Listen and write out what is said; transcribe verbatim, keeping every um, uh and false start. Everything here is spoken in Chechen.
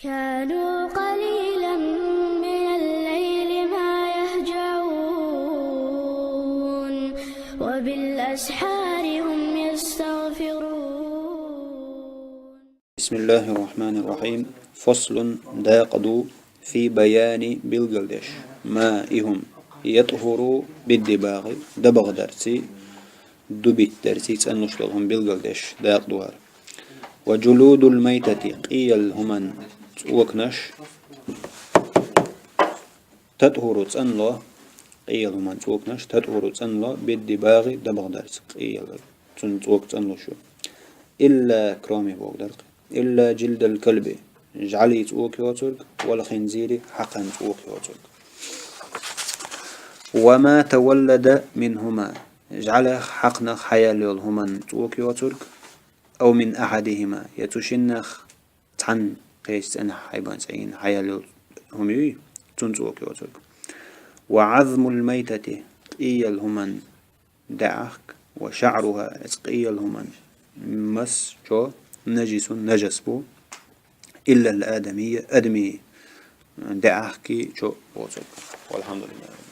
كانوا قليلا من الليل ما يهجعون، وبالأسحار هم يستغفرون. بسم الله الرحمن الرحيم. فصل, дакъа ду, في بيان, билгалдеш, ما, и хӀума, يطهر بالدباغ, дабагӀдарций, дубитдарций цӀенлуш долу хӀума билгалдеш дакъа ду хӀара. وجلود الميتة, къиел хӀуман цӀоканаш, تطهر, цӀанло, къиел хӀуман цӀоканаш, تطهر, цӀанло, بالدباغ, дабагӀдарца, къиел, цуьнан цӀока цӀанлуш ю. إلا, кроме, боху дакъа, إلا جلد الكلب, жӀалин цӀока йоцург, والخنزير, хьакхан цӀока йоцург. وما تولد منهما, жӀалех, хьакханах хьаяьлла йолу хӀуман цӀока йоцург, أو من أحدهما, я цу шиннах цхьанна, кхечу цӀенах хьайбан цӀе йина хьаяьлла йолу хӀума юй, цуьнан цӀока йоцург. وعظم الميتة, къиел хӀуман даьӀахк, وشعرها, оцу къиел хӀуман мас, чо, نجس, нажас бу, إلا الآدمي, адамийн даьӀахкий, чои боцург. والحمد لله.